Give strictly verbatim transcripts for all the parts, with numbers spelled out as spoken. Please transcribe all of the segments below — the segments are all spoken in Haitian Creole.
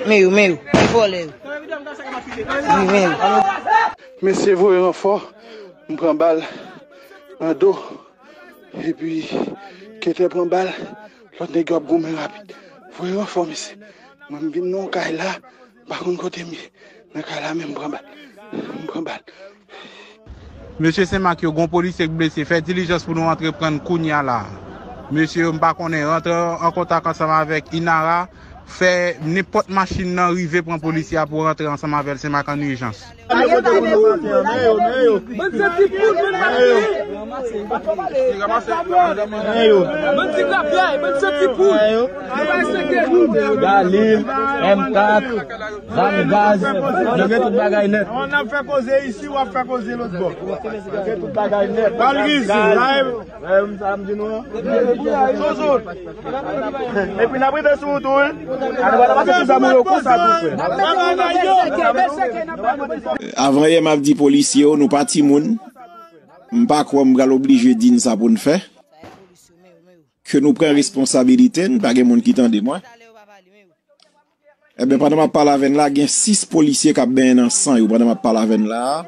Men yo, men yo, men vòlè yo. Wi, men yo. Mesye voye ranfò, m pran bal nan do. Epi, kete pran bal, lòt nèg yo ap goumen rapid. Voye ranfò, mesye. Mwen, m vin nan yon kay la, m pa konn kote m ye. Nan kay la, men m pran bal. M pran bal. Mesye Senmak yo, gon polisye k blese. Fè dilijans pou nou antreprann kounye a la. Mesye yo, m pa konnen, rantre an kontak ansanm avèk Inara. Fè nenpòt machin nan rive pran polisye a pou rantre ansanm avè l Senmak an ijans. Bann santi poul, bann bagay. Bann ti grapyay, bann santi poul. Galil, M kat, zam gaz, nou gen tout bagay nèt. N ap fè koze isi, w ap fè koze lòt bò. Nou gen tout bagay nèt. Pral rizi, live. Wè, m sa m di nou an. Epi n ap rive sou wout ou, wi. A nou pral pase sou zam ou yo konsa tou, frè. Avan yè m ap di polisye yo, nou pa timoun. M pa kwè m pral oblije di n sa pou n fè. Ke nou pran responsabilite n, pa gen moun ki tande mwen. Ebyen, pandan m ap pale avè n la, gen sis polisye k ap benyen nan san yo pandan m ap pale avè n la a.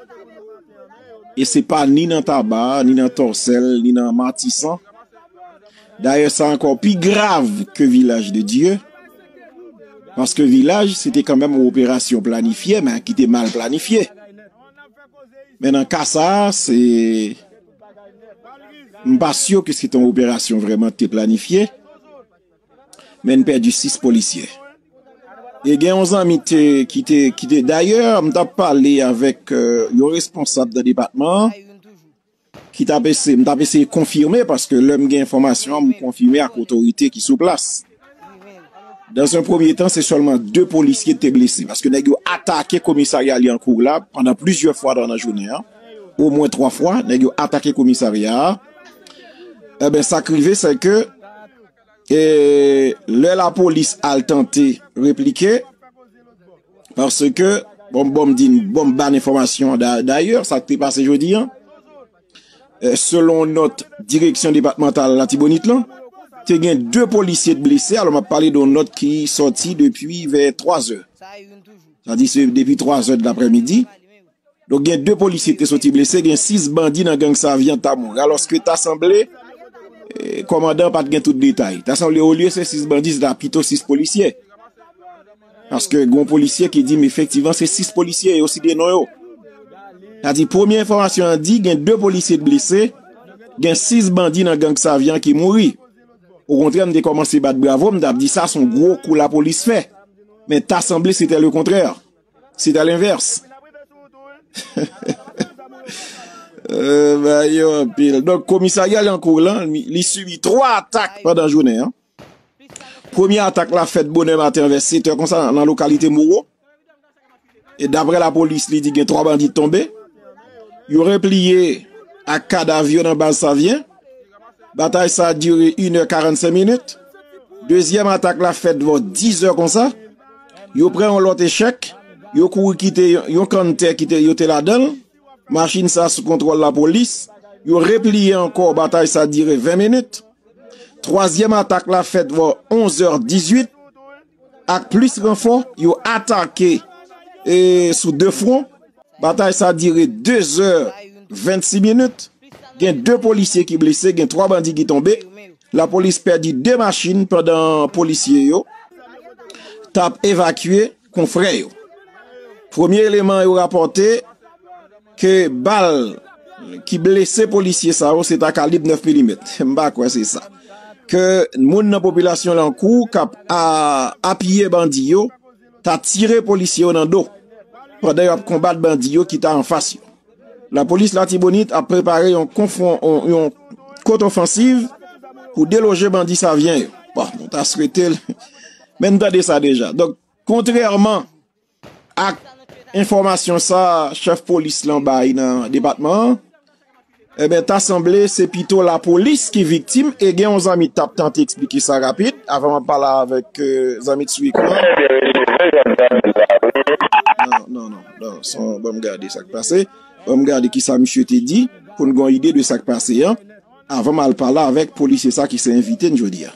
E se pa ni nan Taba, ni nan Tòsèl, ni nan Matisan. Dayè, sa ankò pi grav ke Vilaj de Dye. Paske Vilaj, se te kanmenm yon operasyon planifye, men ki te mal planifye. Men nan ka sa a, se, m pa si ke se te yon operasyon vrèman te planifye. Men n pèdi sis polisye. E gen yon zanmi te, ki te, ki te, dayè, m t ap pale avèk, euh, yon responsab nan depatman an, ki t ap eseye, m t ap eseye konfime, paske lè m gen enfòmasyon an, m konfime ak otorite ki sou plas. Dans un premier temps, se sèlman de polisye te blese, paske nèg yo atake komisarya Lyankou la pandan plizyè fwa nan jounen an, omwen twa fwa, nèg yo atake komisarya a. Eben, sa k rive, se ke E lè lapolis al tante replike, paske, bon, bon, m di n, bon, m ba n enfòmasyon da-, dayè, sa k te pase jodi a, e, selon nòt direksyon depatmantal Latibonit lan, te gen de polisye t blese, alò m ap pale de yon nòt ki sòti depi vè twa zè. Sa di se depi twa zè de laprèmidi. Donk, gen de polisye ki te soti blese, gen sis bandi nan gang Savyen ta mouri. Alòske ta sanble, eh, kòmandan pa t gen tout detay. Ta sanble, olye se sis bandi, se ta pito sis polisye. Paske gen yon polisye ki di m efektivman se sis polisye, yo site non yo. Sa di, premye enfòmasyon an di, gen de polisye t blese, gen sis bandi nan gang Savyen ki mouri. Okontrè, m te kòmanse bat bravo, m t ap di sa se yon gwo kou lapolis fè. Men ta sanble se te le kontrè. Se ta lenvès. Euh, bagay yo anpil. Donk, komisarya Lyankou lan, li, li sibi twa atak pandan jounen an. Premye atak la fèt bonè maten vè sèt è konsa nan, nan lokalite Mowo. E daprè lapolis, li di gen twa bandi tonbe. Yo repliye ak kadav yo nan baz Savyen. Batay sa a dire inè karannsenk minit. Dezyèm atak la fèt bò dizè konsa. Yo pran yon lòt echèk. Yo kouri kite yon, yon kanntè ki te, yo te ladan l. Machin sa a sou kontwòl lapolis. Yo repliye ankò, batay sa a dire ven minit. Twazyèm atak la fèt bò onzè dizuit. Ak plis ranfò, yo atake, e, sou de fwon. Batay sa dire de zè vennsis minit. Gen de polisye ki blese, gen twa bandi ki tonbe. Lapolis pèdi de machin pandan polisye yo t ap evakye konfrè yo. Premye eleman yo rapòte ke bal ki blese polisye sa yo se ta kalib nèf milimèt. M pa kwè se sa. Ke moun nan popilasyon Lyankou k ap a-, apiye bandi yo ta tire polisye yo nan do pandan y ap konbat bandi yo ki ta anfas yo. Lapolis Latibonit ap prepare yon konfwon-, yon, yon kotofansiv pou deloje bandi Savyen yo. Bon, nou ta swete l, men n tande sa deja. Donk, kontrèman ak enfòmasyon sa chèf polis lan bay nan depatman an, enben, ta sanble se pito lapolis ki viktim, e gen yon zanmi t ap tante eksplike sa rapid, avan m ap pale avèk, euh, zanmi t sou ekran. Non, non, non, non, son, ban m gade sa k pase. Ban m gade kisa misye te di, pou n gen yon ide de sa k pase an, avan m al pale avèk polisye sa ki se envite n jodi a.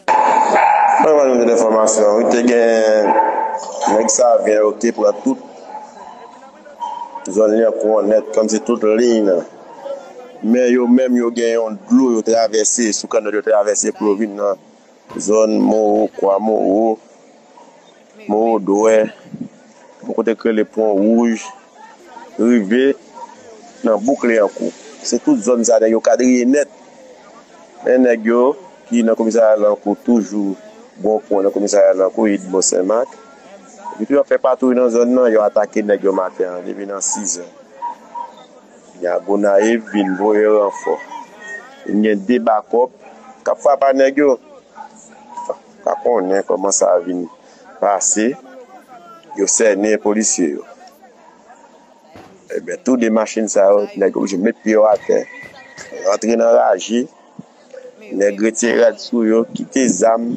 Mwen ban nou tout enfòmasyon wi. Te gen nèg Savyen yo ki te pran tout zòn Lyankou an nèt, kòmsi tout liy nan. Men yo menm, yo gen yon dlo yo travèse, sou kannòt yo travèse pou yo vin nan zòn Mowo, Kwa Mowo, Mowo Dwè, yon kote k rele Pon Wouj, rive nan bouk Lyankou. Se tout zòn sa nèg yo kadrye nèt. Men nèg yo ki nan komisarya Lyankou toujou gon pwen nan komisarya Lyankou, Idmo Senmak. Epi tou y ap fè patwouy nan zòn nan, yo atake nèg yo maten an, depi nan sizè. Nèg Gonayiv vin voye ranfò. Vin gen de bakòp k ap frape a nèg yo. Pa konnen kòman sa vin pase, yo sènen polisye yo. Ebyen, tou de machin sa yo, nèg yo oblije met pye yo atè, rantre nan raje, nèg retire rad sou yo, kite zam,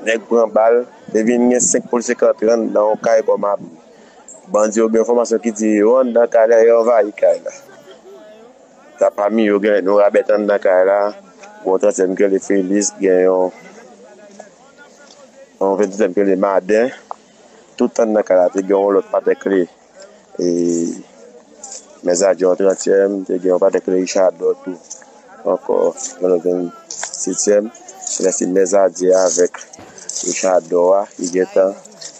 nèg pran bal, te vin gen senk polisye k antre anndan yon kay kòm abri. Bandi yo gen enfòmasyon ki di yo anndan kay la, yo anvayi kay la. Ta pami yo gen yon rabèt anndan kay la, gon trantyèm ki rele Felix, gen yon, yon vennsizyèm ki rele Maden. Tout anndan kay la, te gen yon lòt patèk li, e, Mèzadye yon trantyèm, te gen yon patèk li Richadò tou. Ankò, yon lòt vennsizyèm, se lè se Mèzadye avèk Richadò a, ki gentan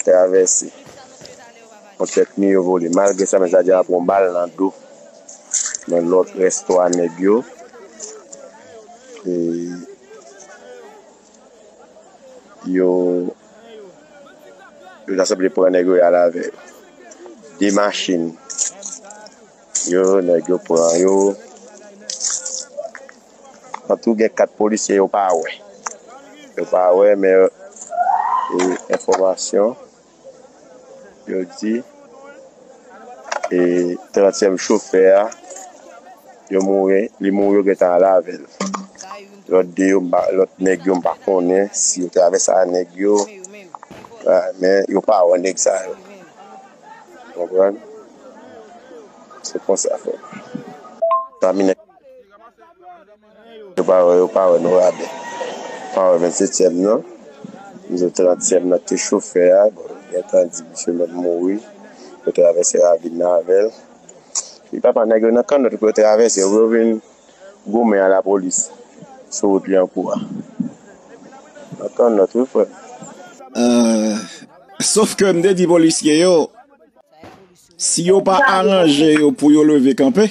travèse. Yon tèt mi yo vole. Malgre sa, Mèzadye a pran bal nan do. Men lòt rès twa nèg yo, e, yo, yo ta sanble pran nèg yo y al avè yo. De machin. Yo, nèg yo pran yo. Antou gen kat polisye yo pa wè. Yo pa wè, men, e, enfòmasyon yo di, e, trantyèm chofè a, yo mouri, li mouri, yo gentan al avè l. Lòt de yo, m pa, lòt nèg yo, m pa konnen si yo travèse a nèg yo, a, men yo pa wè nèg sa yo. Konprann? Se konsa, frè. Pami nèg yo pa wè, yo pa wè nou rabe. Pa wè vennsetyèm nan. M di w trantyèm nan te chofè a. Bon, gentan di misye menm mouri. Yo travèse ravin nan avè l. Li papa nèg yo nan kannòt pou yo travèse, pou yo vin goumen a lapolis sou wout Lyankou a. Nan kannòt, wi, frè. Euh, sof ke m te di polisye yo, si yo pa aranje yo pou yo leve kanpe,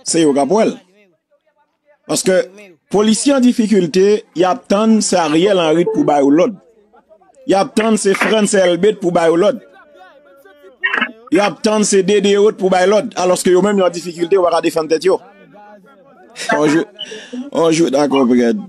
se yo k ap wè l. Paske polisye an difikilte, y ap tann se Ariel Henry pou ba yo lòd. Y ap tann se Frantz Elbé pou ba yo lòd. Y ap tann se Dede Rod pou bay lòd, alòske yo menm yo an difikilte, yo pa ka defann tèt yo. On jou, on jou, dakò, Brad.